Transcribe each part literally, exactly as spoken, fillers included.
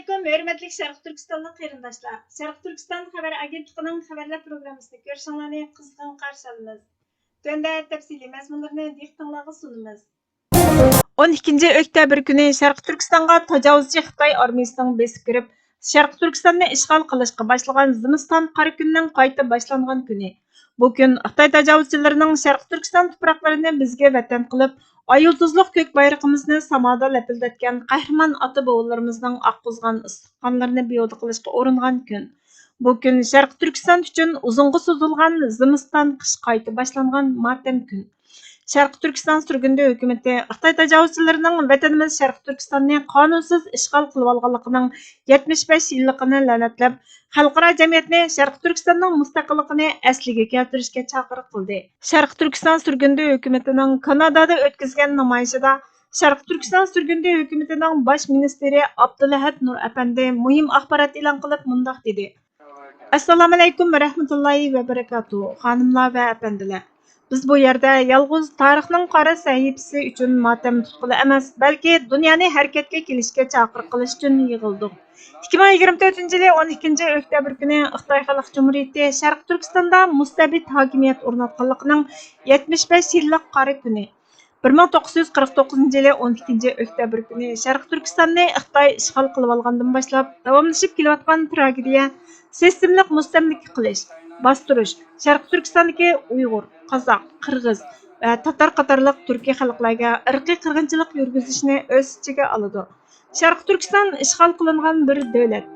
ئەلەيكۇم، ھۆرمەتلىك شەرقىي تۈركىستانلىق قېرىنداشلار! شەرقىي تۈركىستان خەۋەر ئاگېنتلىقىنىڭ خەۋەرلەر پروگراممىسىنى كۆرۈشۈڭلارنى قىزغىن قارشى ئالىمىز. تۆۋەندە تەپسىلىي مەزمۇنلىرىنى دىققىتىڭلارغا سۇنىمىز. ئون ئىككىنچى ئۆكتەبىر كۈنى شەرقىي تۈركىستانغا تاجاۋۇزچى خىتاي ئارمىيىسىنىڭ بېسىپ كىرىپ، شەرقىي تۈركىستاننى ئىشغال قىلىشقا باشلىغان زىمىستان قارا كۈننىڭ قايتا باشلانغان كۈنى. بۇ كۈن خىتاي تاجاۋۇزچىلىرىنىڭ شەرقىي تۈركىستان تۇپراقلىرىنى بىزگە ۋەتەن قىلىپ، ئاي يۇلتۇزلۇق كۆك بايرىقىمىزنى سامادا لەپىلدەتكەن قەھرىمان ئاتا بوۋىلىرىمىزنىڭ ئاققۇزغان ئىسسىق قانلىرىنى بىھۇدە قىلىشقا ئۇرۇنغان كۈن. بۇ كۈن شەرقىي تۈركىستان ئۈچۈن ئۇزۇنغا سوزۇلغان زىمىستان قىش قايتا باشلانغان ماتەم كۈن. شەرقىي تۈركىستان سۈرگۈندە ھۆكۈمىتى خىتاي تاجاۋۇزچىلىرىنىڭ ۋەتىنىمىز شەرقىي تۈركىستاننى قانۇنسىز ئىشغال قىلىۋالغانلىقىنىڭ يەتمىش بەش يىللىقىنى لەنەتلەپ، خەلقئارا جەمئىيەتنى شەرقىي تۈركىستاننىڭ مۇستەقىللىقىنى ئەسلىگە كەلتۈرۈشكە چاقىرىق قىلدى. شەرقىي تۈركىستان سۈرگۈندە ھۆكۈمىتىنىڭ كانادادا ئۆتكۈزگەن نامايىشىدا شەرقىي تۈركىستان سۈرگۈندە ھۆكۈمىتىنىڭ باش مىنىستىرى ئابدۇلئەھەد نۇر ئەپەندى مۇھىم ئاخبارات ئېلان قىلىپ مۇنداق دېدى: ئەسسالامۇئەلەيكۇم ۋەرەھمەتۇللاھى ۋەبەرىكاتۇھۇ، خانىملار ۋە ئەپەندىلەر! بىز بۇ يەردە يالغۇز تارىخنىڭ قارا سەھىپىسى ئۈچۈن ماتەم تۇتقىلى ئەمەس، بەلكى دۇنيانى ھەرىكەتكە كېلىشكە چاقىرىق قىلىش ئۈچۈن يىغىلدۇق. ئىككى مىڭ يىگىرمە تۆتىنچى يىلى ئون ئىككىنچى ئۆكتەبىر كۈنى خىتاي خەلق جۇمھۇرىيىتى شەرقىي تۈركىستاندا مۇستەبىت ھاكىمىيەت ئورناتقانلىقىنىڭ يەتمىش بەش يىللىق قارا كۈنى. بىر مىڭ توققۇز يۈز قىرىق توققۇزىنچى يىلى ئون ئىككىنچى ئۆكتەبىر كۈنى شەرقىي تۈركىستاننى خىتاي ئىشغال قىلىۋالغاندىن باشلاپ داۋاملىشىپ كېلىۋاتقان تراگېدىيە، سىستېمىلىق مۇستەملىكە قىلىش، باستۇرۇش، شەرقىي تۈركىستاندىكى ئۇيغۇر، قازاق، قىرغىز ۋە تاتار قاتارلىق تۈركىي خەلقلەرگە ئىرقىي قىرغىنچىلىق يۈرگۈزۈشنى ئۆز ئىچىگە ئالىدۇ. شەرقىي تۈركىستان ئىشغال قىلىنغان بىر دۆلەت.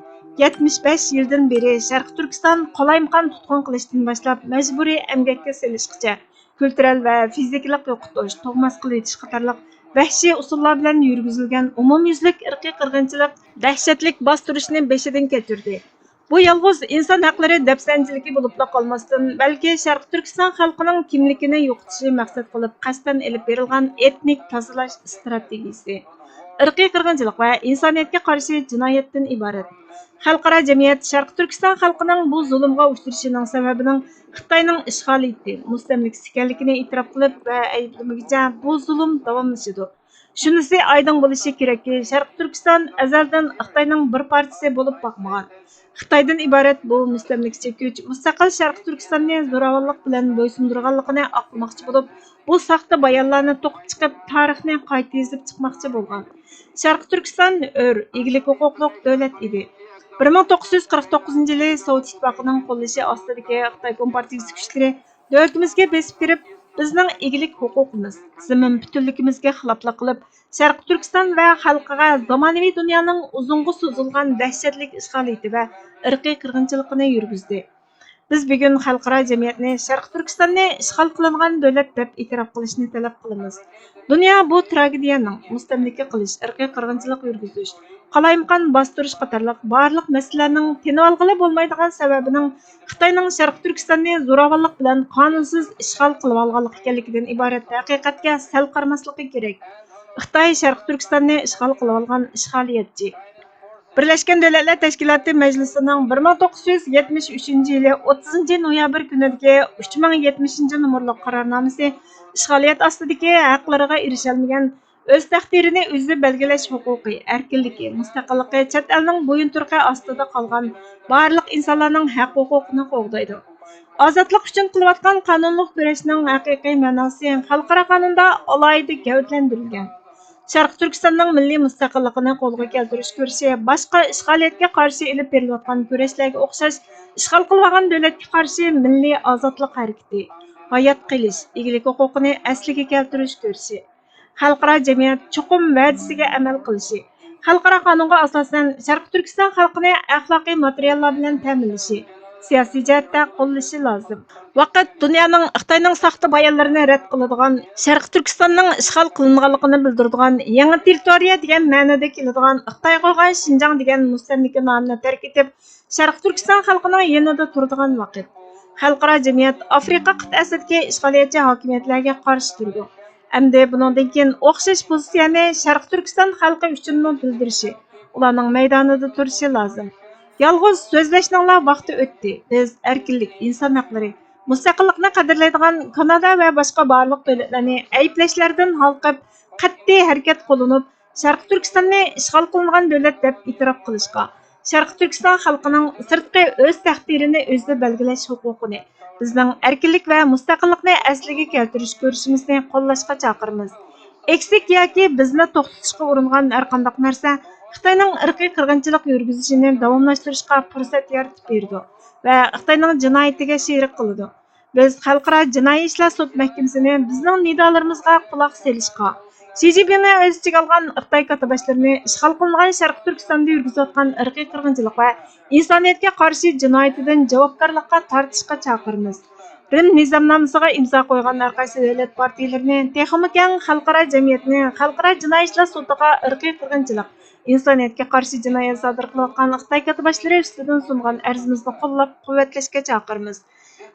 يەتمىش بەش يىلدىن بېرى شەرقىي تۈركىستان قالايمىقان تۇتقۇن قىلىشتىن باشلاپ مەجبۇرىي ئەمگەككە سېلىشقىچە، كۈلتۈرەل ۋە فىزىكىلىق يوقىتىش، تۇغماس قىلىۋېتىش قاتارلىق ۋەھشىي ئۇسۇللار بىلەن يۈرگۈزۈلگەن ئومۇميۈزلۈك ئىرقىي قىرغىنچىلىق، دەھشەتلىك باستۇرۇشنى بېشىدىن كەچۈردى. بۇ يالغۇز ئىنسان ھەقلىرى دەپسەندىچىلىكى بولۇپلا قالماستىن، بەلكى شەرقىي تۈركىستان خەلقىنىڭ كىملىكىنى يوقىتىشى مەقسەت قىلىپ قەستەن ئېلىپ بېرىلغان ئېتنىك تازىلاش ئىستراتېگىيىسى، ئىرقىي قىرغىنچىلىق ۋە ئىنسانىيەتكە قارشى جىنايەتتىن ئىبارەت. خەلقئارا جەمئىيەت شەرقىي تۈركىستان خەلقىنىڭ بۇ زۇلۇمغا ئۇچرىشىنىڭ سەۋەبىنىڭ خىتاينىڭ ئىشغالىيىتى، مۇستەملىكىسى ئىكەنلىكىنى ئېتىراپ قىلىپ ۋە ئەيىبلىمىگۈچە بۇ زۇلۇم داۋاملىشىدۇ. شۇنىسى ئايدىڭ بولۇشى كېرەككى، شەرقىي تۈركىستان ئەزەلدىن خىتاينىڭ بىر پارچىسى بولۇپ باقمىغان. خىتايدىن ئىبارەت بۇ مۇستەملىكىچى كۈچ مۇستەقىل شەرقىي تۈركىستاننى زوراۋانلىق بىلەن بويسۇندۇرغانلىقىنى ئاقلىماقچى بولۇپ، بۇ ساختا بايانلارنى توقۇپ چىقىپ، تارىخنى قايتا يېزىپ چىقماقچى بولغان. شەرقىي تۈركىستان ھۆر، ئىگىلىك ھوقۇقلۇق دۆلەت ئىدى. بىر مىڭ توققۇز يۈز قىرىق توققۇزىنچى يىلى سوۋېت ئىتتىپاقىنىڭ قوللىشى ئاستىدىكى خىتاي كومپارتىيىسى كۈچلىرى دۆلىتىمىزگە بېسىپ كىرىپ، بىزنىڭ ئىگىلىك ھوقۇقىمىز، زېمىن پۈتۈنلۈكىمىزگە خىلاپلىق قىلىپ، شەرقىي تۈركىستان ۋە خەلقىگە زامانىۋى دۇنيانىڭ ئۇزۇنغا سوزۇلغان دەھشەتلىك ئىشغالىيىتى ۋە ئىرقىي قىرغىنچىلىقىنى يۈرگۈزدى. بىز بۈگۈن خەلقئارا جەمئىيەتنى شەرقىي تۈركىستاننى ئىشغال قىلىنغان دۆلەت دەپ ئېتىراپ قىلىشنى تەلەپ قىلىمىز. دۇنيا بۇ تراگېدىيەنىڭ، مۇستەملىكە قىلىش، ئىرقىي قىرغىنچىلىق يۈرگۈزۈش، قالايمىقان باستۇرۇش قاتارلىق بارلىق مەسىلىلەرنىڭ تىنىۋالغىلى بولمايدىغان سەۋەبىنىڭ خىتاينىڭ شەرقىي تۈركىستاننى زوراۋانلىق بىلەن قانۇنسىز ئىشغال قىلىۋالغانلىقى ئىكەنلىكىدىن ئىبارەت ھەقىقەتكە سەل قارىماسلىقى كېرەك. خىتاي شەرقىي تۈركىستاننى ئىشغال قىلىۋالغان ئىشغالىيەتچى. بىرلەشكەن دۆلەتلەر تەشكىلاتى مەجلىسىنىڭ بىر مىڭ توققۇز يۈز يەتمىش ئۈچىنچى يىلى ئوتتۇزىنچى نويابىر كۈنىدىكى ئۈچ مىڭ يەتمىشىنچى نومۇرلۇق قارارنامىسى ئىشغالىيەت ئاستىدىكى ھەقلىرىغا ئېرىشەلمىگەن، ئۆز تەقدىرىنى ئۆزى بەلگىلەش ھوقۇقى، ئەركىنلىكى، مۇستەقىللىقى، چەت ئەلنىڭ بويۇنتۇرۇقى ئاستىدا قالغان بارلىق ئىنسانلارنىڭ ھەق ھوقۇقىنى قوغدايدۇ. ئازادلىق ئۈچۈن قىلىۋاتقان قانۇنلۇق كۈرەشنىڭ ھەقىقىي مەناسى خەلقئارا قانۇندا ئالاھىدە گەۋدىلەندۈرۈلگەن. شەرقىي تۈركىستاننىڭ مىللىي مۇستەقىللىقىنى قولغا كەلتۈرۈش كۈرىشى باشقا ئىشغالىيەتكە قارشى ئېلىپ بېرىلىۋاتقان كۈرەشلەرگە ئوخشاش ئىشغال قىلىۋالغان دۆلەتكە قارشى مىللىي ئازادلىق ھەرىكىتى، ھايات قېلىش، ئىگىلىك ھوقۇقىنى ئەسلىگە كەلتۈرۈش كۈرىشى. خەلقئارا جەمئىيەت چوقۇم ۋەدىسىگە ئەمەل قىلىشى، خەلقئارا قانۇنغا ئاساسەن شەرقىي تۈركىستان خەلقىنى ئەخلاقىي ماتېرىياللار بىلەن تەمىنلىشى، سىياسىي جەھەتتە قوللىشى لازىم. ۋاقىت دۇنيانىڭ خىتاينىڭ ساختا بايانلىرىنى رەت قىلىدىغان، شەرقىي تۈركىستاننىڭ ئىشغال قىلىنغانلىقىنى بىلدۈرىدىغان، يېڭى تېررىتورىيە دېگەن مەنىدە كېلىدىغان خىتاي قويغان شىنجاڭ دېگەن مۇستەملىكە نامىنى تەرك ئېتىپ، شەرقىي تۈركىستان خەلقىنىڭ يېنىدا تۇرىدىغان ۋاقىت. خەلقئارا جەمئىيەت ئافرىقا قىتئەسىدىكى ئىشغالىيەتچى ھاكىمىيەتلەرگە قارشى تۇرىدۇ. ئەمدى بۇنىڭدىن كېيىن ئوخشاش پوزىتسىيەنى شەرقىي تۈركىستان خەلقى ئۈچۈنمۇ بىلدۈرۈشى، ئۇلارنىڭ مەيدانىدا تۇرۇشى لازىم. يالغۇز سۆزلەشنىڭلا ۋاقتى ئۆتتى. بىز ئەركىنلىك، ئىنسان ھەقلىرى، مۇستەقىللىقنى قەدىرلەيدىغان كانادا ۋە باشقا بارلىق دۆلەتلەرنى ئەيىبلەشلەردىن ھالقىپ، قەتئىي ھەرىكەت قوللىنىپ، شەرقىي تۈركىستاننى ئىشغال قىلىنغان دۆلەت دەپ ئېتىراپ قىلىشقا، شەرقىي تۈركىستان خەلقىنىڭ سىرتقى ئۆز تەقدىرىنى ئۆزى بەلگىلەش ھوقۇقىنى، بىزنىڭ ئەركىنلىك ۋە مۇستەقىللىقنى ئەسلىگە كەلتۈرۈش كۈرىشىمىزنى قوللاشقا چاقىرىمىز. ئەكسىگە ياكى بىزنى توختىتىشقا ئۇرۇنغان ھەرقانداق نەرسە خىتاينىڭ ئىرقىي قىرغىنچىلىق يۈرگۈزۈشىنى داۋاملاشتۇرۇشقا پۇرسەت يارىتىپ بېرىدۇ ۋە خىتاينىڭ جىنايىتىگە شېرىك قىلىدۇ. بىز خەلقئارا جىنايى ئىشلار سوت مەھكىمىسىنى بىزنىڭ نىدالىرىمىزغا قۇلاق سېلىشقا، شى جىنپىڭنى ئۆز ئىچىگە ئالغان خىتاي كاتتىباشلىرىنى ئىشغال قىلىنغان شەرقىي تۈركىستاندا يۈرگۈزۈۋاتقان ئىرقىي قىرغىنچىلىق ۋە ئىنسانىيەتكە قارشى جىنايىتىدىن جاۋابكارلىققا تارتىشقا چاقىرىمىز. رىم نىزامنامىسىغا ئىمزا قويغان ھەرقايسى دۆلەت پارتىيىلىرىنى تېخىمۇ كەڭ خەلقئارا جەمئىيەتنى خەلقئارا جىنايى ئىشلار سوتىغا ئىرقىي قىرغىنچىلىق، ئىنسانىيەتكە قارشى جىنايەت سادىر قىلىۋاتقان خىتاي كاتتىباشلىرى ئۈستىدىن سۇنغان ئەرزىمىزنى قوللاپ قۇۋۋەتلەشكە چاقىرىمىز.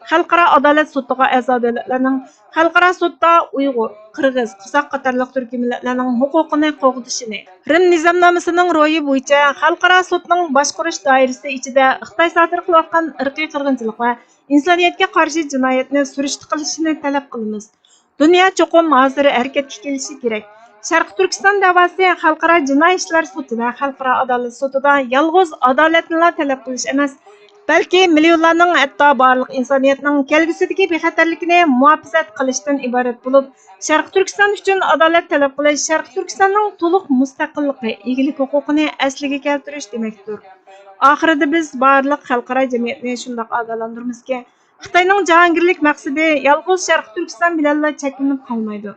خەلقئارا ئادالەت سوتىغا ئەزا دۆلەتلەرنىڭ خەلقئارا سوتتا ئۇيغۇر، قىرغىز، قازاق قاتارلىق تۈركىي مىللەتلەرنىڭ ھوقۇقىنى قوغدىشىنى، رىم نىزامنامىسىنىڭ روھى بويىچە خەلقئارا سوتنىڭ باشقۇرۇش دائىرىسى ئىچىدە خىتاي سادىر قىلىۋاتقان ئىرقىي قىرغىنچىلىق ۋە ئىنسانىيەتكە قارشى جىنايەتنى سۈرۈشتە قىلىشىنى تەلەپ قىلىمىز. دۇنيا چوقۇم ھازىر ھەرىكەتكە كېلىشى كېرەك. شەرقىي تۈركىستان دەۋاسى خەلقئارا جىنايى ئىشلار سوتى ۋە خەلقئارا ئادالەت سوتىدا يالغۇز ئادالەتنىلا تەلەپ قىلىش ئەمەس، بەلكى مىليونلارنىڭ، ھەتتا بارلىق ئىنسانىيەتنىڭ كەلگۈسىدىكى بىخەتەرلىكىنى مۇھاپىزەت قىلىشتىن ئىبارەت بولۇپ، شەرقىي تۈركىستان ئۈچۈن ئادالەت تەلەپ قىلىش شەرقىي تۈركىستاننىڭ تولۇق مۇستەقىللىقى، ئىگىلىك ھوقۇقىنى ئەسلىگە كەلتۈرۈش دېمەكتۇر. ئاخىرىدا بىز بارلىق خەلقئارا جەمئىيەتنى شۇنداق ئاگاھلاندۇرىمىزكى، خىتاينىڭ جاھانگىرلىك مەقسىتى يالغۇز شەرقىي تۈركىستان بىلەنلا چەكلىنىپ قالمايدۇ.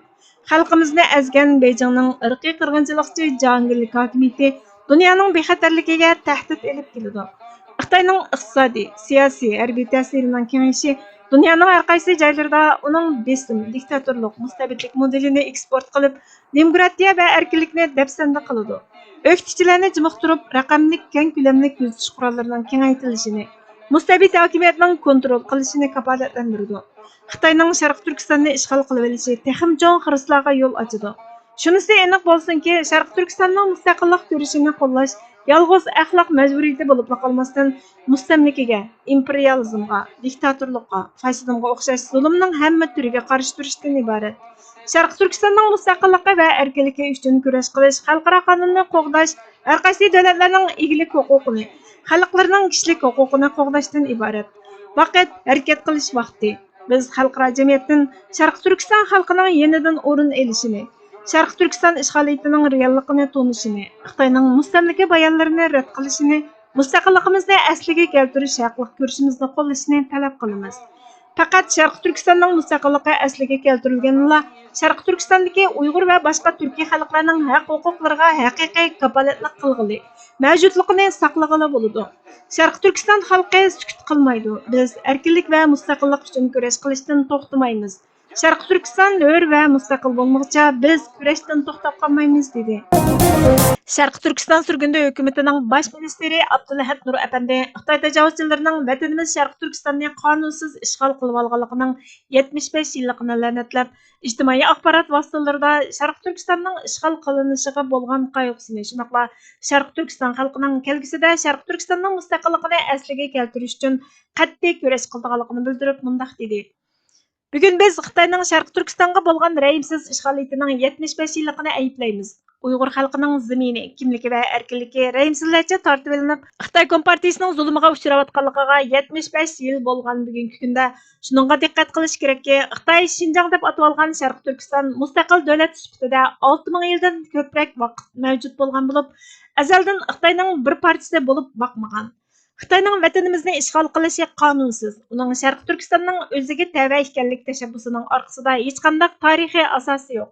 خەلقىمىزنى ئەزگەن بېيجىڭنىڭ ئىرقىي قىرغىنچىلىقچى جاھانگىرلىك ھاكىمىيىتى دۇنيانىڭ بىخەتەرلىكىگە تەھدىت ئېلىپ كېلىدۇ. خىتاينىڭ ئىقتىسادىي، سىياسىي، ھەربىي تەسىرىنىڭ كېڭىيىشى دۇنيانىڭ ھەرقايسى جايلىرىدا ئۇنىڭ بېسىم، دىكتاتورلۇق، مۇستەبىتلىك مودېلىنى ئېكسپورت قىلىپ، دېموكراتىيە ۋە ئەركىنلىكنى دەپسەندە قىلىدۇ. ئۆكتىچىلەرنى جىمىقتۇرۇپ، رەقەملىك كەڭ كۆلەملىك كۆزىتىش قوراللىرىنىڭ كېڭەيتىلىشىنى، مۇستەبىت ھاكىمىيەتنىڭ كونترول قىلىشىنى كاپالەتلەندۈرىدۇ. خىتاينىڭ شەرقىي تۈركىستاننى ئىشغال قىلىۋېلىشى تېخىمۇ چوڭ خىرىسلارغا يول ئاچىدۇ. شۇنىسى ئېنىق بولسۇنكى، شەرقىي تۈركىستاننىڭ مۇستەقىللىق كۈرىشىنى قوللاش يالغۇز ئەخلاق مەجبۇرىيىتى بولۇپلا قالماستىن، مۇستەملىكىگە، ئىمپېرىيالىزمغا، دىكتاتورلۇققا، فاشىزمغا ئوخشاش زۇلۇمنىڭ ھەممە تۈرىگە قارشى تۇرۇشتىن ئىبارەت. شەرقىي تۈركىستاننىڭ مۇستەقىللىقى ۋە ئەركىنلىكى ئۈچۈن كۈرەش قىلىش، خەلقئارا قانۇننى قوغداش، ھەرقايسى دۆلەتلەرنىڭ ئىگىلىك ھوقۇقىنى، خەلقلىرىنىڭ كىشىلىك ھوقۇقىنى قوغداشتىن ئىبارەت. ۋاقىت، ھەرىكەت قىلىش ۋاقتى. بىز خەلقئارا جەمئىيەتتىن شەرقىي تۈركىستان خەلقىنىڭ يېنىدىن ئورۇن ئېلىشىنى، شەرقىي تۈركىستان ئىشغالىيىتىنىڭ رېئاللىقىنى تونۇشىنى، خىتاينىڭ مۇستەملىكە بايانلىرىنى رەت قىلىشىنى، مۇستەقىللىقىمىزنى ئەسلىگە كەلتۈرۈش ھەقلىق كۈرىشىمىزنى قوللىشىنى تەلەپ قىلىمىز. پەقەت شەرقىي تۈركىستاننىڭ مۇستەقىللىقى ئەسلىگە كەلتۈرۈلگەندىلا، شەرقىي تۈركىستاندىكى ئۇيغۇر ۋە باشقا تۈركىي خەلقلەرنىڭ ھەق-ھوقۇقلىرىغا ھەقىقىي كاپالەتلىك قىلغىلى، مەۋجۇتلۇقىنى ساقلىغىلى بولىدۇ. شەرقىي تۈركىستان خەلقى سۈكۈت قىلمايدۇ. بىز ئەركىنلىك ۋە مۇستەقىللىق ئۈچۈن كۈرەش قىلىشتىن توختىمايمىز. شەرقىي تۈركىستان ھۆر ۋە مۇستەقىل بولمىغۇچە بىز كۈرەشتىن توختاپ قالمايمىز، دېدى. شەرقىي تۈركىستان سۈرگۈندە ھۆكۈمىتىنىڭ باش مىنىستىرى ئابدۇلئەھەد نۇر ئەپەندى خىتاي تاجاۋۇزچىلىرىنىڭ ۋەتىنىمىز شەرقىي تۈركىستاننى قانۇنسىز ئىشغال قىلىۋالغانلىقىنىڭ يەتمىش بەش يىللىقىنى لەنەتلەپ، ئىجتىمائىي ئاخبارات ۋاسىتىلىرىدا شەرقىي تۈركىستاننىڭ ئىشغال قىلىنىشىغا بولغان قايغۇسىنى، شۇنداقلا شەرقىي تۈركىستان خەلقىنىڭ كەلگۈسىدە شەرقىي تۈركىستاننىڭ مۇستەقىللىقىنى ئەسلىگە كەلتۈرۈش ئۈچۈن قەتئىي كۈرەش قىلىدىغانلىقىنى بىلدۈرۈپ مۇنداق دېدى. بۈگۈن بىز خىتاينىڭ شەرقىي تۈركىستانغا بولغان رەھىمسىز ئىشغالىيىتىنىڭ يەتمىش بەش يىللىقىنى ئەيىبلەيمىز. ئۇيغۇر خەلقىنىڭ زېمىنى، كىملىكى ۋە ئەركىنلىكى رەھىمسىزلەرچە تارتىۋېلىنىپ، خىتاي كومپارتىيىسىنىڭ زۇلۇمىغا ئۇچراۋاتقانلىقىغا يەتمىش بەش يىل بولغان بۈگۈنكى كۈندە شۇنىڭغا دىققەت قىلىش كېرەككى، خىتاي شىنجاڭ دەپ ئاتىۋالغان شەرقىي تۈركىستان مۇستەقىل دۆلەت سۈپىتىدە ئالتە مىڭ يىلدىن كۆپرەك ۋاقىت مەۋجۇت بولغان بولۇپ، ئەزەلدىن خىتاينىڭ بىر پارچىسى بولۇپ باقمىغان. خىتاينىڭ ۋەتىنىمىزنى ئىشغال قىلىشى قانۇنسىز، ئۇنىڭ شەرقىي تۈركىستاننىڭ ئۆزىگە تەۋە ئىكەنلىك تەشەببۇسىنىڭ ئارقىسىدا ھېچقانداق تارىخىي ئاساسى يوق.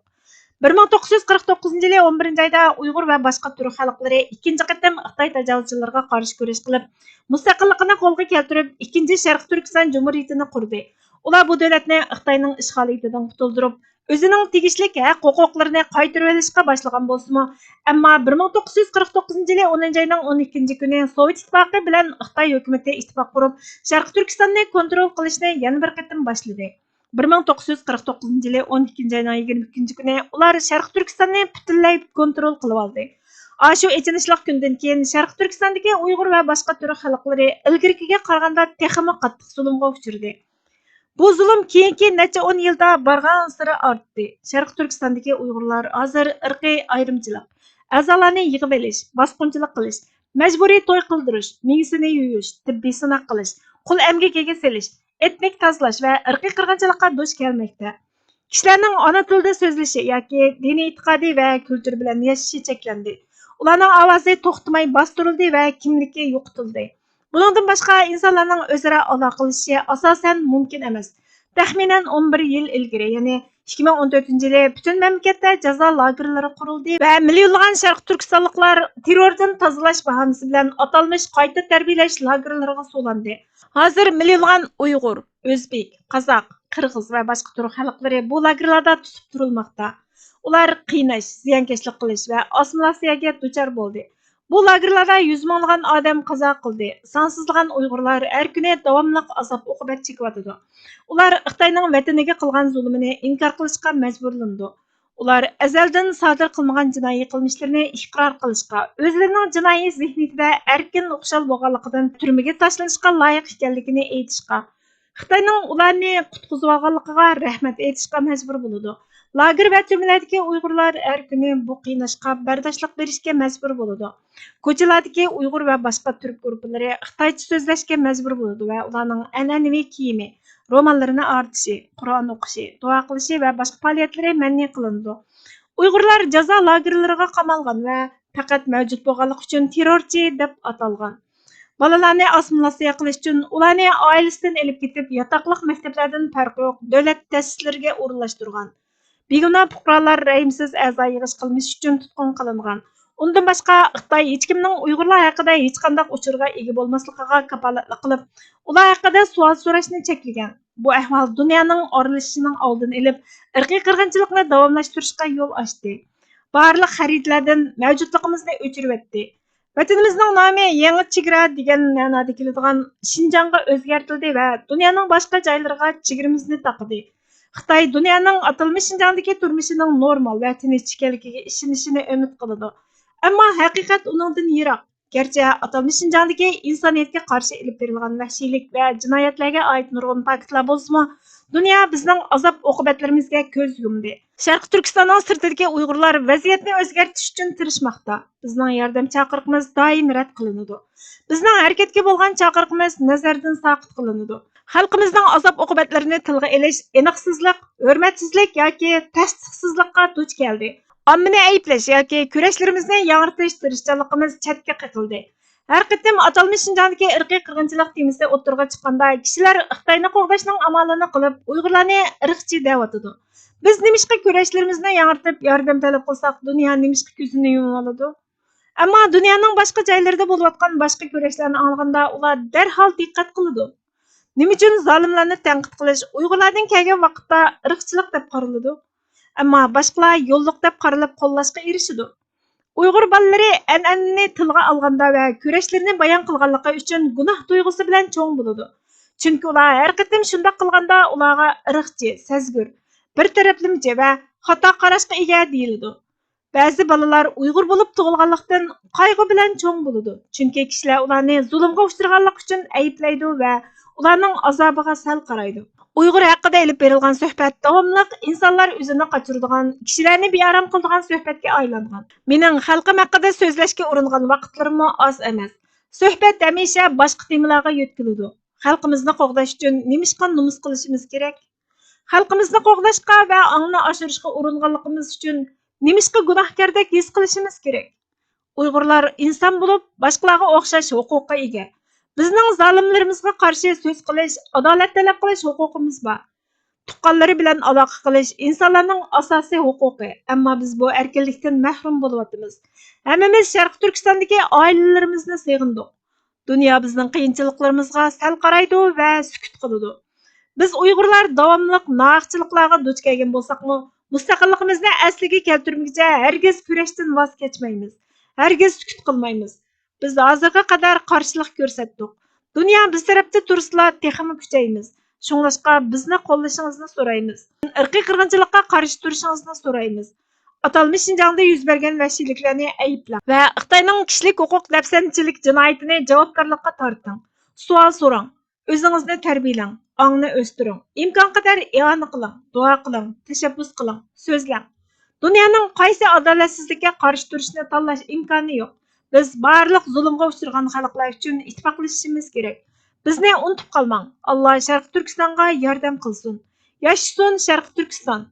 بىر مىڭ توققۇز يۈز قىرىق توققۇزىنچى يىلى ئون بىرىنچى ئايدا ئۇيغۇر ۋە باشقا تۈرك خەلقلىرى ئىككىنچى قېتىم خىتاي تاجاۋۇزچىلىرىغا قارشى كۈرەش قىلىپ، مۇستەقىللىقىنى قولغا كەلتۈرۈپ، ئىككىنچى شەرقىي تۈركىستان جۇمھۇرىيىتىنى قۇردى. ئۇلار بۇ دۆلەتنى خىتاينىڭ ئىشغالىيىتىدىن قۇتۇلدۇرۇپ، ئۆزىنىڭ تېگىشلىك ھەق-ھوقۇقلىرىنى قايتۇرۇۋېلىشقا باشلىغان بولسىمۇ، ئەمما بىر مىڭ توققۇز يۈز قىرىق توققۇزىنچى يىلى ئونىنچى ئاينىڭ ئون ئىككىنچى كۈنى سوۋېت ئىتتىپاقى بىلەن خىتاي ھۆكۈمىتى ئىتتىپاق قۇرۇپ، شەرقىي تۈركىستاننى كونترول قىلىشنى يەنە بىر قېتىم باشلىدى. بىر مىڭ توققۇز يۈز قىرىق توققۇزىنچى يىلى ئون ئىككىنچى ئاينىڭ يىگىرمە ئىككىنچى كۈنى ئۇلار شەرقىي تۈركىستاننى پۈتۈنلەي كونترول قىلىۋالدى. ئاشۇ ئېچىنىشلىق كۈندىن كېيىن شەرقىي تۈركىستاندىكى ئۇيغۇر ۋە باشقا تۈرك خەلقلىرى ئىلگىرىكىگە قارىغاندا تېخىمۇ قاتتىق زۇلۇمغا ئۇچرىدى. بۇ زۇلۇم كېيىنكى نەچچە ئون يىلدا بارغانسېرى ئارتتى. شەرقىي تۈركىستاندىكى ئۇيغۇرلار ھازىر ئىرقىي ئايرىمچىلىق، ئەزالارنى يىغىۋېلىش، باسقۇنچىلىق قىلىش، مەجبۇرىي توي قىلدۇرۇش، مېڭىسىنى يۇيۇش، تېببىي سىناق قىلىش، قۇل ئەمگىكىگە سېلىش، ئېتنىك تازىلاش ۋە ئىرقىي قىرغىنچىلىققا دۇچ كەلمەكتە. كىشىلەرنىڭ ئانا تىلىدا سۆزلىشى ياكى دىنىي ئېتىقادى ۋە كۈلتۈرى بىلەن ياشىشى چەكلەندى. ئۇلارنىڭ ئاۋازى توختىماي باستۇرۇلدى ۋە كىملىكى يوقىتىلدى. بۇنىڭدىن باشقا، ئىنسانلارنىڭ ئۆزئارا ئالاقىلىشىشى ئاساسەن مۇمكىن ئەمەس. تەخمىنەن ئون بىر يىل ئىلگىرى، يەنى ئىككى مىڭ ئون تۆتىنچى يىلى پۈتۈن مەملىكەتتە جازا لاگېرلىرى قۇرۇلدى ۋە مىليونلىغان شەرقىي تۈركىستانلىقلار تېررورىزم تازىلاش باھانىسى بىلەن ئاتالمىش قايتا تەربىيەلەش لاگېرلىرىغا سولىندى. ھازىر مىليونلىغان ئۇيغۇر، ئۆزبېك، قازاق، قىرغىز ۋە باشقا تۈرك خەلقلىرى بۇ لاگېرلاردا تۇتۇپ تۇرۇلماقتا. ئۇلار قىيناش، زىيانكەشلىك قىلىش ۋە ئاسسىمىلياتسىيەگە دۇچار بولدى. بۇ لاگېرلاردا يۈز مىڭلىغان ئادەم قازا قىلدى، سانسىزلىغان ئۇيغۇرلار ھەر كۈنى داۋاملىق ئازاب-ئوقۇبەت چېكىۋاتىدۇ. ئۇلار خىتاينىڭ ۋەتىنىگە قىلغان زۇلۇمىنى ئىنكار قىلىشقا مەجبۇرلىنىدۇ. ئۇلار ئەزەلدىن سادىر قىلمىغان جىنايى قىلمىشلىرىنى ئىقرار قىلىشقا، ئۆزلىرىنىڭ جىنايى زېھنىيىتىدە ئەركىن، خۇشال بولغانلىقىدىن تۈرمىگە تاشلىنىشقا لايىق ئىكەنلىكىنى ئېيتىشقا، خىتاينىڭ ئۇلارنى قۇتقۇزۇۋالغانلىقىغا رەھمەت ئېيتىشقا مەجبۇر بولىدۇ. لاگېر ۋە تۈرمىلەردىكى ئۇيغۇرلار ھەر كۈنى بۇ قىيناشقا بەرداشلىق بېرىشكە مەجبۇر بولىدۇ. كوچىلاردىكى ئۇيغۇر ۋە باشقا تۈرك گۇرۇپپىلىرى خىتايچە سۆزلەشكە مەجبۇر بولىدۇ ۋە ئۇلارنىڭ ئەنئەنىۋى كىيىمى، روماللىرىنى ئاغرىتىشى، قۇرئان ئوقۇشى، دۇئا قىلىشى ۋە باشقا پائالىيەتلىرى مەنئى قىلىنىدۇ. ئۇيغۇرلار جازا لاگېرلىرىغا قامالغان ۋە پەقەت مەۋجۇت بولغانلىقى ئۈچۈن تېررورچى دەپ ئاتالغان. بالىلارنى ئاسسىمىلياتسىيە قىلىش ئۈچۈن ئۇلارنى ئائىلىسىدىن ئېلىپ كېتىپ، ياتاقلىق مەكتەپلەردىن پەرقى يوق دۆلەت تەسىسلىرىگە ئورۇنلاشتۇرغان. بىگۇناھ پۇقرالار رەھىمسىز ئەزا يىغىش قىلمىشى ئۈچۈن تۇتقۇن قىلىنغان. ئۇندىن باشقا، خىتاي ھېچكىمنىڭ ئۇيغۇرلار ھەققىدە ھېچقانداق ئۇچۇرغا ئىگە بولماسلىقىغا كاپالەتلىك قىلىپ، ئۇلار ھەققىدە سوئال سوراشنى چەكلىگەن. بۇ ئەھۋال دۇنيانىڭ ئارىلىشىشىنىڭ ئالدىنى ئېلىپ، ئىرقىي قىرغىنچىلىقنى داۋاملاشتۇرۇشقا يول ئاچتى. بارلىق خەرىتىلەردىن مەۋجۇتلۇقىمىزنى ئۆچۈرۈۋەتتى. ۋەتىنىمىزنىڭ نامى يېڭى چېگرا دېگەن مەنادا كېلىدىغان شىنجاڭغا ئۆزگەرتىلدى ۋە دۇنيانىڭ باشقا جايلىرىغا چېگرىمىزنى تاقىدى. خىتاي دۇنيانىڭ ئاتالمىش شىنجاڭدىكى تۇرمۇشىنىڭ نورمال ۋە تىنچ ئىكەنلىكىگە ئىشىنىشىنى ئۈمىد قىلىدۇ. ئەمما ھەقىقەت ئۇنىڭدىن يىراق. گەرچە ئاتالمىش شىنجاڭدىكى ئىنسانىيەتكە قارشى ئېلىپ بېرىلغان ۋەھشىيلىك ۋە جىنايەتلەرگە ئائىت نۇرغۇن پاكىتلار بولسىمۇ، دۇنيا بىزنىڭ ئازاب-ئوقۇبەتلىرىمىزگە كۆز يۇمدى. شەرقىي تۈركىستاننىڭ سىرتىدىكى ئۇيغۇرلار ۋەزىيەتنى ئۆزگەرتىش ئۈچۈن تىرىشماقتا. بىزنىڭ ياردەم چاقىرىقىمىز دائىم رەت قىلىنىدۇ. بىزنىڭ ھەرىكەتكە بولغان چاقىرىقىمىز نەزەردىن ساقىت قىلىنىدۇ. خەلقىمىزنىڭ ئازاب-ئوقۇبەتلىرىنى تىلغا ئېلىش، ئېنىقسىزلىق، ھۆرمەتسىزلىك ياكى تەستىقسىزلىققا دۇچ كەلدى. ئاممىنى ئەيىبلەش ياكى كۈرەشلىرىمىزنى ياڭرىتىش تىرىشچانلىقىمىز چەتكە قېقىلدى. ھەر قېتىم ئاتالمىش شىنجاڭدىكى ئىرقىي قىرغىنچىلىق تېمىسى ئوتتۇرىغا چىققاندا، كىشىلەر خىتاينى قوغداشنىڭ ئامالىنى قىلىپ، ئۇيغۇرلارنى ئىرقچى دەۋاتىدۇ. بىز نېمىشقا كۈرەشلىرىمىزنى ياڭرىتىپ، ياردەم تەلەپ قىلساق، دۇنيا نېمىشقا كۆزىنى يۇمۇۋالىدۇ؟ ئەمما دۇنيانىڭ باشقا جايلىرىدا بولۇۋاتقان باشقا كۈرەشلەرنى ئاڭلىغاندا، ئۇلار دەرھال دىققەت قىلىدۇ. نېمە ئۈچۈن زالىملارنى تەنقىد قىلىش، ئۇيغۇرلاردىن كەلگەن ۋاقىتتا ئىرقچىلىق دەپ قارىلىدۇ؟ ئەمما باشقىلار يوللۇق دەپ قارىلىپ قوللاشقا ئېرىشىدۇ. ئۇيغۇر بالىلىرى ئەنئەنىنى تىلغا ئالغاندا ۋە كۈرەشلىرىنى بايان قىلغانلىقى ئۈچۈن گۇناھ تۇيغۇسى بىلەن چوڭ بولىدۇ. چۈنكى ئۇلار ھەر قېتىم شۇنداق قىلغاندا ئۇلارغا ئىرقچى، سەزگۈر، بىر تەرەپلىمىچى ۋە خاتا قاراشقا ئىگە دېيىلىدۇ. بەزى بالىلار ئۇيغۇر بولۇپ تۇغۇلغانلىقتىن قايغۇ بىلەن چوڭ بولىدۇ، چۈنكى كىشىلەر ئۇلارنى زۇلۇمغا ئۇچرىغانلىقى ئۈچۈن ئەيىبلەيدۇ ۋە ئۇلارنىڭ ئازابىغا سەل قارايدۇ. ئۇيغۇر ھەققىدە ئېلىپ بېرىلغان سۆھبەت داۋاملىق ئىنسانلار ئۆزىنى قاچۇرىدىغان، كىشىلەرنى بىئارام قىلىدىغان سۆھبەتكە ئايلانغان. مېنىڭ خەلقىم ھەققىدە سۆزلەشكە ئۇرۇنغان ۋاقىتلىرىممۇ ئاز ئەمەس. سۆھبەت ھەمىشە باشقا تېمىلارغا يۆتكىلىدۇ. خەلقىمىزنى قوغداش ئۈچۈن نېمىشقا نومۇس قىلىشىمىز كېرەك؟ خەلقىمىزنى قوغداشقا ۋە ئاڭنى ئاشۇرۇشقا ئۇرۇنغانلىقىمىز ئۈچۈن نېمىشقا گۇناھكاردەك ھېس قىلىشىمىز كېرەك؟ ئۇيغۇرلار ئىنسان بولۇپ، باشقىلارغا ئوخشاش ھوقۇققا ئىگە. بىزنىڭ زالىملىرىمىزغا قارشى سۆز قىلىش، ئادالەت تەلەپ قىلىش ھوقۇقىمىز بار. تۇغقانلىرى بىلەن ئالاقە قىلىش ئىنسانلارنىڭ ئاساسىي ھوقۇقى، ئەمما بىز بۇ ئەركىنلىكتىن مەھرۇم بولۇۋاتىمىز. ھەممىمىز شەرقىي تۈركىستاندىكى ئائىلىلىرىمىزنى سېغىندۇق. دۇنيا بىزنىڭ قىيىنچىلىقلىرىمىزغا سەل قارايدۇ ۋە سۈكۈت قىلىدۇ. بىز ئۇيغۇرلار داۋاملىق ناھەقچىلىقلارغا دۇچ كەلگەن بولساقمۇ، مۇستەقىللىقىمىزنى ئەسلىگە كەلتۈرمىگۈچە ھەرگىز كۈرەشتىن ۋاز كەچمەيمىز، ھەرگىز سۈكۈت قىلمايمىز. بىز ھازىرغا قەدەر قارشىلىق كۆرسەتتۇق. دۇنيا بىز تەرەپتە تۇرسىلا، تېخىمۇ كۈچەيمىز. شۇڭلاشقا بىزنى قوللىشىڭىزنى سورايمىز. ئىرقىي قىرغىنچىلىققا قارشى تۇرۇشىڭىزنى سورايمىز. ئاتالمىش شىنجاڭدا يۈز بەرگەن ۋەھشىيلىكلەرنى ئەيىبلەڭ ۋە خىتاينىڭ كىشىلىك ھوقۇق دەپسەندىچىلىك جىنايىتىنى جاۋابكارلىققا تارتىڭ. سوئال سوراڭ. ئۆزىڭىزنى تەربىيەلەڭ، ئاڭنى ئۆستۈرۈڭ، ئىمكانقەدەر ئىئانە قىلىڭ، دۇئا قىلىڭ، تەشەببۇس قىلىڭ، سۆزلەڭ. دۇنيانىڭ قايسى ئادالەتسىزلىككە قارشى تۇرۇشنى تاللاش ئىمكانى يوق. بىز بارلىق زۇلۇمغا ئۇچرىغان خەلقلەر ئۈچۈن ئىتتىپاقلىشىشىمىز كېرەك. بىزنى ئۇنتۇپ قالماڭ. ئاللا شەرقىي تۈركىستانغا ياردەم قىلسۇن. ياشىسۇن شەرقىي تۈركىستان!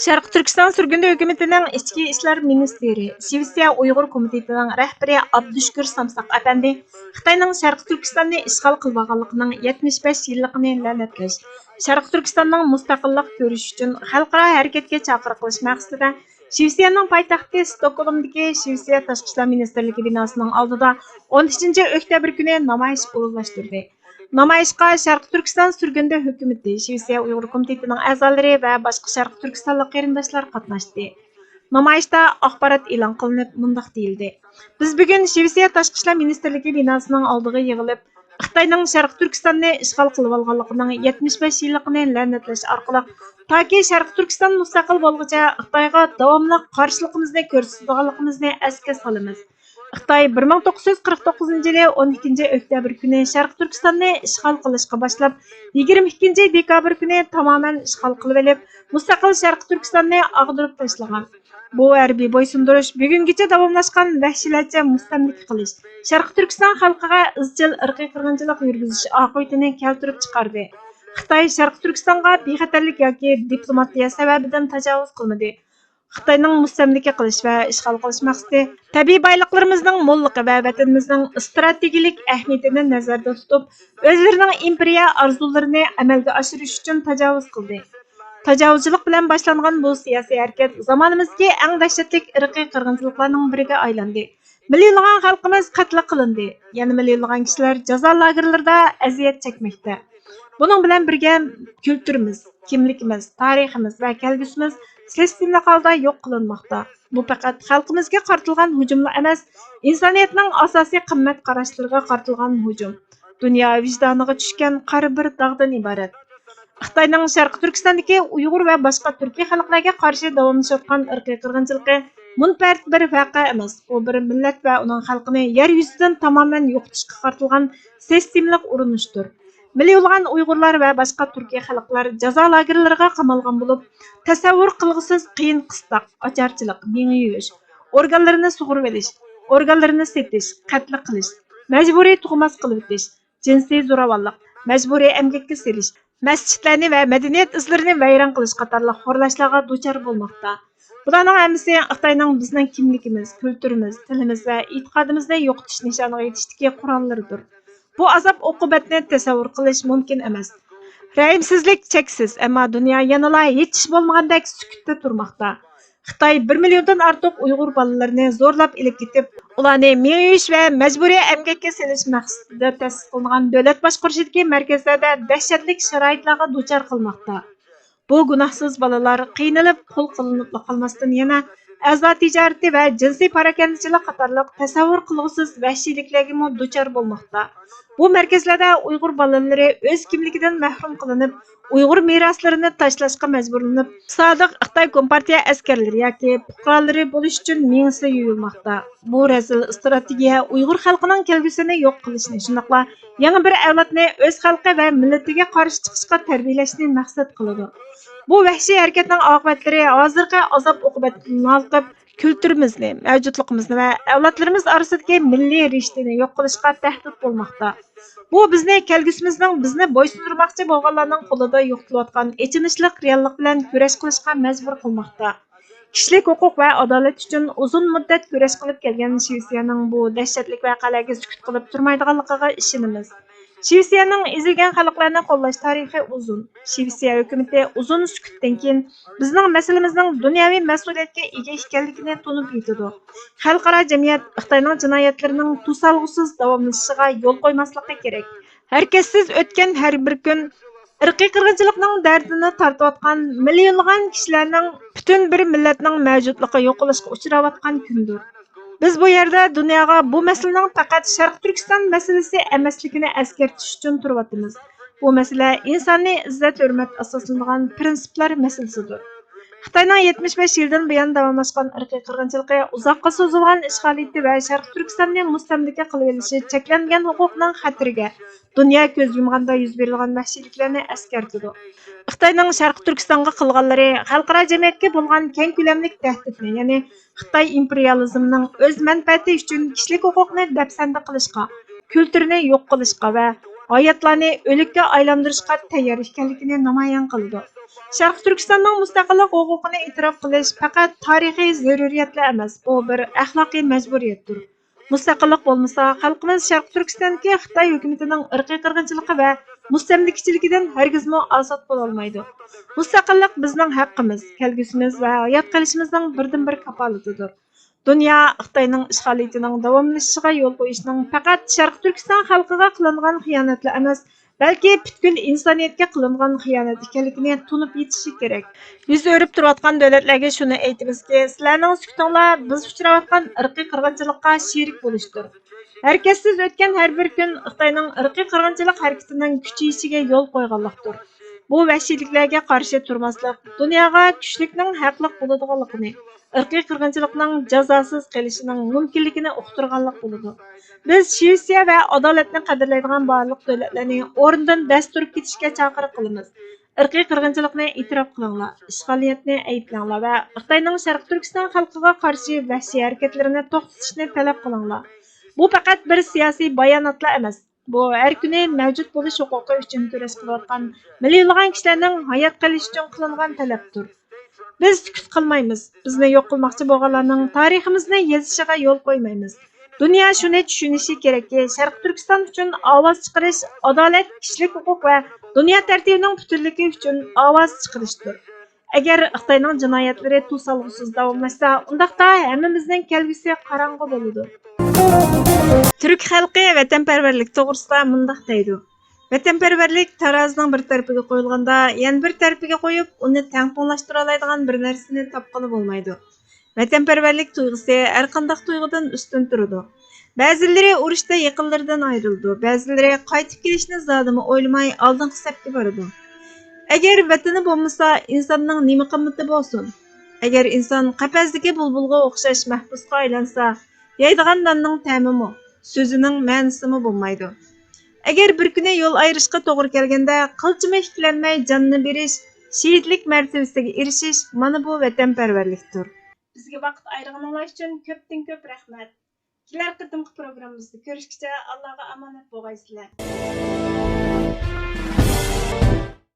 شەرقىي تۈركىستان سۈرگۈندە ھۆكۈمىتىنىڭ ئىچكى ئىشلار مىنىستىرى، شىۋېتسىيە ئۇيغۇر كومىتېتىنىڭ رەھبىرى ئابدۇشۈكۈر سامساق ئەپەندى خىتاينىڭ شەرقىي تۈركىستاننى ئىشغال قىلىۋالغانلىقىنىڭ يەتمىش بەش يىللىقىنى لەنەتلەش، شەرقىي تۈركىستاننىڭ مۇستەقىللىق كۆرۈشى ئۈچۈن خەلقئارا ھەرىكەتكە چاقىرىق قىلىش مەقسىتىدە شىۋېتسىيەنىڭ پايتەختى ستوكھولمدىكى شىۋېتسىيە تاشقى ئىشلار مىنىستىرلىكى بىناسىنىڭ ئالدىدا ئون ئۈچىنچى ئۆكتەبىر كۈنى نامايىش ئورۇنلاشتۇردى. نامايىشقا شەرقىي تۈركىستان سۈرگۈندە ھۆكۈمىتى، شىۋېتسىيە ئۇيغۇر كومىتېتىنىڭ ئەزالىرى ۋە باشقا شەرقىي تۈركىستانلىق قېرىنداشلار قاتناشتى. نامايىشتا ئاخبارات ئېلان قىلىنىپ، مۇنداق دېيىلدى: بىز بۈگۈن شىۋېتسىيە تاشقى ئىشلار مىنىستىرلىكى بىناسىنىڭ ئالدىغا يىغىلىپ، خىتاينىڭ شەرقىي تۈركىستاننى ئىشغال قىلىۋالغانلىقىنىڭ يەتمىش بەش يىللىقىنى لەنەتلەش ئارقىلىق، تاكى شەرقىي تۈركىستان مۇستەقىل بولغۇچە خىتايغا داۋاملىق قارشىلىقىمىزنى كۆرسىتىدىغانلىقىمىزنى ئەسكە سالىمىز. خىتاي بىر مىڭ توققۇز يۈز قىرىق توققۇزىنچى يىلى ئون ئىككىنچى ئۆكتەبىر كۈنى شەرقىي تۈركىستاننى ئىشغال قىلىشقا باشلاپ، يىگىرمە ئىككىنچى دېكابىر كۈنى تامامەن ئىشغال قىلىۋېلىپ، مۇستەقىل شەرقىي تۈركىستاننى ئاغدۇرۇپ تاشلىغان. بۇ ھەربىي بويسۇندۇرۇش بۈگۈنگىچە داۋاملاشقان ۋەھشىيلەرچە مۇستەملىكە قىلىش، شەرقىي تۈركىستان خەلقىگە ئىزچىل ئىرقىي قىرغىنچىلىق يۈرگۈزۈش ئاقىۋىتىنى كەلتۈرۈپ چىقاردى. خىتاي شەرقىي تۈركىستانغا بىخەتەرلىك ياكى دىپلوماتىيە سەۋەبىدىن تاجاۋۇز قىلمىدى. خىتاينىڭ مۇستەملىكە قىلىش ۋە ئىشغال قىلىش مەقسىتى تەبىئىي بايلىقلىرىمىزنىڭ موللۇقى ۋە ۋەتىنىمىزنىڭ ئىستراتېگىيەلىك ئەھمىيىتىنى نەزەردە تۇتۇپ، ئۆزلىرىنىڭ ئىمپېرىيە ئارزۇلىرىنى ئەمەلگە ئاشۇرۇش ئۈچۈن تاجاۋۇز قىلدى. تاجاۋۇزچىلىق بىلەن باشلانغان بۇ سىياسىي ھەرىكەت زامانىمىزدىكى ئەڭ دەھشەتلىك ئىرقىي قىرغىنچىلىقلارنىڭ بىرىگە ئايلاندى. مىليونلىغان خەلقىمىز قەتل قىلىندى، يەنە مىليونلىغان كىشىلەر جازا لاگېرلىرىدا ئەزىيەت چەكمەكتە. بۇنىڭ بىلەن بىرگە، كۈلتۈرىمىز، كىملىكىمىز، تارىخىمىز ۋە كەلگۈسىمىز سىستېمىلىق ھالدا يوق قىلىنماقتا. بۇ پەقەت خەلقىمىزگە قارىتىلغان ھۇجۇملا ئەمەس، ئىنسانىيەتنىڭ ئاساسىي قىممەت قاراشلىرىغا قارىتىلغان ھۇجۇم. دۇنيا ۋىجدانىغا چۈشكەن قارا بىر داغدىن ئىبارەت. خىتاينىڭ شەرقىي تۈركىستاندىكى ئۇيغۇر ۋە باشقا تۈركىي خەلقلەرگە قارشى داۋاملىشىۋاتقان ئىرقىي قىرغىنچىلىقى مۇنپەرىت بىر ۋەقە ئەمەس، ئۇ بىر مىللەت ۋە ئۇنىڭ خەلقىنى يەر يۈزىدىن تامامەن يوقىتىشقا قارىتىلغان سىستېمىلىق ئۇرۇنۇشتۇر. مىليونلىغان ئۇيغۇرلار ۋە باشقا تۈركىي خەلقلەر جازا لاگېرلىرىغا قامالغان بولۇپ، تەسەۋۋۇر قىلغۇسىز قىيىن قىستاق، ئاچارچىلىق، مېڭە يۇيۇش، ئورگانلىرىنى سۇغۇرۇۋېلىش، ئورگانلىرىنى سېتىش، قەتل قىلىش، مەجبۇرىي تۇغماس قىلىۋېتىش، جىنسىي زوراۋانلىق، مەجبۇرىي ئەمگەككە سېلىش، مەسچىتلەرنى ۋە مەدەنىيەت ئىزلىرىنى ۋەيران قىلىش قاتارلىق خورلاشلارغا دۇچار بولماقتا. بۇلارنىڭ ھەممىسى خىتاينىڭ بىزنىڭ كىملىكىمىز، كۈلتۈرىمىز، تىلىمىز ۋە ئېتىقادىمىزنى يوقىتىش نىشانىغا يېتىشتىكى قوراللىرىدۇر. بۇ ئازاب-ئوقۇبەتنى تەسەۋۋۇر قىلىش مۇمكىن ئەمەس. رەھىمسىزلىك چەكسىز، ئەمما دۇنيا يەنىلا ھېچ ئىش بولمىغاندەك سۈكۈتتە تۇرماقتا. خىتاي بىر مىليوندىن ئارتۇق ئۇيغۇر بالىلىرىنى زورلاپ ئېلىپ كېتىپ، ئۇلارنى مېڭە يۇيۇش ۋە مەجبۇرىي ئەمگەككە سېلىش مەقسىتىدە تەسىس قىلىنغان دۆلەت باشقۇرۇشىدىكى مەركەزلەردە دەھشەتلىك شارائىتلارغا دۇچار قىلماقتا. بۇ گۇناھسىز بالىلار قىينىلىپ، قۇل قىلىنىپلا قالماستىن، يەنە ئەزا تىجارىتى ۋە جىنسىي پاراكەندىچىلىك قاتارلىق تەسەۋۋۇر قىلغۇسىز ۋەھشىيلىكلەرگىمۇ دۇچار بولماقتا. بۇ مەركەزلەردە ئۇيغۇر بالىلىرى ئۆز كىملىكىدىن مەھرۇم قىلىنىپ، ئۇيغۇر مىراسلىرىنى تاشلاشقا مەجبۇرلىنىپ، سادىق خىتاي كومپارتىيە ئەسكەرلىرى ياكى پۇقرالىرى بولۇش ئۈچۈن مېڭىسى يۇيۇلماقتا. بۇ رەزىل ئىستراتېگىيە ئۇيغۇر خەلقىنىڭ كەلگۈسىنى يوق قىلىشنى، شۇنداقلا يېڭى بىر ئەۋلادنى ئۆز خەلقى ۋە مىللىتىگە قارشى چىقىشقا تەربىيەلەشنى مەقسەت قىلىدۇ. بۇ ۋەھشىي ھەرىكەتنىڭ ئاقىۋەتلىرى ھازىرقى ئازاب-ئوقۇبەتتىن ھالقىپ، كۈلتۈرىمىزنى، مەۋجۇتلۇقىمىزنى ۋە ئەۋلادلىرىمىز ئارىسىدىكى مىللىي رىشتىنى يوق قىلىشقا تەھدىت بولماقتا. بۇ بىزنى كەلگۈسىمىزنىڭ بىزنى بويسۇندۇرماقچى بولغانلارنىڭ قولىدا يوقىتىلىۋاتقان ئېچىنىشلىق رېئاللىق بىلەن كۈرەش قىلىشقا مەجبۇر قىلماقتا. كىشىلىك ھوقۇق ۋە ئادالەت ئۈچۈن ئۇزۇن مۇددەت كۈرەش قىلىپ كەلگەن شىۋېتسىيەنىڭ بۇ دەھشەتلىك ۋەقەلەرگە سۈكۈت قىلىپ تۇرمايدىغانلىقىغا ئىشىنىمىز. شىۋېتسىيەنىڭ ئېزىلگەن خەلقلەرنى قوللاش تارىخى ئۇزۇن. شىۋېتسىيە ھۆكۈمىتى ئۇزۇن سۈكۈتتىن كېيىن بىزنىڭ مەسىلىمىزنىڭ دۇنياۋى مەسئۇلىيەتكە ئىگە ئىكەنلىكىنى تونۇپ يېتىدۇ. خەلقئارا جەمئىيەت خىتاينىڭ جىنايەتلىرىنىڭ توسالغۇسىز داۋاملىشىشىغا يول قويماسلىقى كېرەك. ھەرىكەتسىز ئۆتكەن ھەر بىر كۈن ئىرقىي قىرغىنچىلىقنىڭ دەردىنى تارتىۋاتقان مىليونلىغان كىشىلەرنىڭ پۈتۈن بىر مىللەتنىڭ مەۋجۇتلۇقى يوقىلىشقا ئۇچراۋاتقان كۈندۇر. بىز بۇ يەردە دۇنياغا بۇ مەسىلىنىڭ پەقەت شەرقىي تۈركىستان مەسىلىسى ئەمەسلىكىنى ئەسكەرتىش ئۈچۈن تۇرۇۋاتىمىز. بۇ مەسىلە ئىنسانىي ئىززەت-ھۆرمەت ئاساسلىنىدىغان پىرىنسىپلار مەسىلىسىدۇر. خىتاينىڭ يەتمىش بەش يىلدىن بۇيان داۋاملاشقان ئىرقىي قىرغىنچىلىقى، ئۇزاققا سوزۇلغان ئىشغالىيىتى ۋە شەرقىي تۈركىستاننى مۇستەملىكە قىلىۋېلىشى چەكلەنگەن ھوقۇقنىڭ خەتىرىگە، دۇنيا كۆز يۇمغاندا يۈز بېرىدىغان ۋەھشىيلىكلەرنى ئەسكەرتىدۇ. خىتاينىڭ شەرقىي تۈركىستانغا قىلغانلىرى خەلقئارا جەمئىيەتكە بولغان كەڭ كۆلەملىك تەھدىتنى، يەنى خىتاي ئىمپېرىيالىزمىنىڭ ئۆز مەنپەئەتى ئۈچۈن كىشىلىك ھوقۇقنى دەپسەندە قىلىشقا، كۈلتۈرنى يوق قىلىشقا ۋە ھاياتلارنى ئۆلۈككە ئايلاندۇرۇشقا تەييار ئىكەنلىكىنى نامايان قىلىدۇ. شەرقىي تۈركىستاننىڭ مۇستەقىللىق ھوقۇقىنى ئېتىراپ قىلىش پەقەت تارىخىي زۆرۈرىيەتلا ئەمەس، بۇ بىر ئەخلاقىي مەجبۇرىيەتتۇر. مۇستەقىللىق بولمىسا، خەلقىمىز شەرقىي تۈركىستاندىكى خىتاي ھۆكۈمىتىنىڭ ئىرقىي قىرغىنچىلىقى ۋە مۇستەملىكىچىلىكىدىن ھەرگىزمۇ ئازاد بولالمايدۇ. مۇستەقىللىق بىزنىڭ ھەققىمىز، كەلگۈسىمىز ۋە ھايات قېلىشىمىزنىڭ بىردىنبىر كاپالىتىدۇر. دۇنيا خىتاينىڭ ئىشغالىيىتىنىڭ داۋاملىشىشىغا يول قويۇشنىڭ پەقەت شەرقىي تۈركىستان خەلقىگە قىلىنغان خىيانەتلا ئەمەس، بەلكى پۈتكۈل ئىنسانىيەتكە قىلىنغان خىيانەت ئىكەنلىكىنى تونۇپ يېتىشى كېرەك. يۈز ئۆرۈپ تۇرۇۋاتقان دۆلەتلەرگە شۇنى ئېيتىمىزكى، سىلەرنىڭ سۈكۈتۈڭلار بىز ئۇچراۋاتقان ئىرقىي قىرغىنچىلىققا شېرىك بولۇشتۇر. ھەرىكەتسىز ئۆتكەن ھەر بىر كۈن خىتاينىڭ ئىرقىي قىرغىنچىلىق ھەرىكىتىنىڭ كۈچىيىشىگە يول قويغانلىقتۇر. بۇ ۋەھشىيلىكلەرگە قارشى تۇرماسلىق دۇنياغا كۈچلۈكنىڭ ھەقلىق بولىدىغانلىقىنى، ئىرقىي قىرغىنچىلىقنىڭ جازاسىز قېلىشىنىڭ مۇمكىنلىكىنى ئۇقتۇرغانلىق بولىدۇ. بىز شىۋېتسىيە ۋە ئادالەتنى قەدىرلەيدىغان بارلىق دۆلەتلەرنى ئورنىدىن دەس تۇرۇپ كېتىشكە چاقىرىق قىلىمىز. ئىرقىي قىرغىنچىلىقنى ئېتىراپ قىلىڭلار، ئىشغالىيەتنى ئەيىبلەڭلار ۋە خىتاينىڭ شەرقىي تۈركىستان خەلقىگە قارشى ۋەھشىي ھەرىكەتلىرىنى توختىتىشنى تەلەپ قىلىڭلار. بۇ پەقەت بىر سىياسىي باياناتلا ئەمەس، بۇ ھەر كۈنى مەۋجۇت بولۇش ھوقۇقى ئۈچۈن كۈرەش قىلىۋاتقان مىليونلىغان كىشىلەرنىڭ ھايات قېلىشى ئۈچۈن قىلىنغان تەلەپتۇر. بىز سۈكۈت قىلمايمىز. بىزنى يوق قىلماقچى بولغانلارنىڭ تارىخىمىزنى يېزىشىغا يول قويمايمىز. دۇنيا شۇنى چۈشىنىشى كېرەككى، شەرقىي تۈركىستان ئۈچۈن ئاۋاز چىقىرىش ئادالەت، كىشىلىك ھوقۇق ۋە دۇنيا تەرتىپىنىڭ پۈتۈنلۈكى ئۈچۈن ئاۋاز چىقىرىشتۇر. ئەگەر خىتاينىڭ جىنايەتلىرى توسالغۇسىز داۋاملاشسا، ئۇنداقتا ھەممىمىزنىڭ كەلگۈسى قاراڭغۇ بولىدۇ. تۈرك خەلقى ۋەتەنپەرۋەرلىك توغرىسىدا مۇنداق دەيدۇ: ۋەتەنپەرۋەرلىك تارازىنىڭ بىر تەرىپىگە قويۇلغاندا، يەنە بىر تەرىپىگە قويۇپ، ئۇنى تەڭپۇڭلاشتۇرالايدىغان بىر نەرسىنى تاپقىلى بولمايدۇ. ۋەتەنپەرۋەرلىك تۇيغۇسى ھەرقانداق تۇيغۇدىن ئۈستۈن تۇرىدۇ. بەزىلىرى ئۇرۇشتا يېقىنلىرىدىن ئايرىلىدۇ، بەزىلىرى قايتىپ كېلىشنى زادىمۇ ئويلىماي ئالدىنقى سەپكە بارىدۇ. ئەگەر ۋەتىنى بولمىسا، ئىنساننىڭ نېمە قىممىتى بولسۇن؟ ئەگەر ئىنسان قەپەستىكى بۇلبۇلغا ئوخشاش مەھبۇسقا ئايلانسا، يەيدىغان ناننىڭ تەمىمۇ، سۆزىنىڭ مەنىسىمۇ بولمايدۇ. ئەگەر بىر كۈنى يول ئايرىشقا توغرا كەلگەندە، قىلچىمۇ ئىككىلەنمەي جاننى بېرىش، شېھىتلىك مەرتىۋىسىگە ئېرىشىش، مانا بۇ ۋەتەنپەرۋەرلىكتۇر. بىزگە ۋاقىت ئايرىغىنىڭلار ئۈچۈن كۆپتىن كۆپ رەھمەت. كېلەر قېتىمقى پروگراممىمىزدا كۆرۈشكىچە ئاللاغا ئامانەت بولغايسىلەر.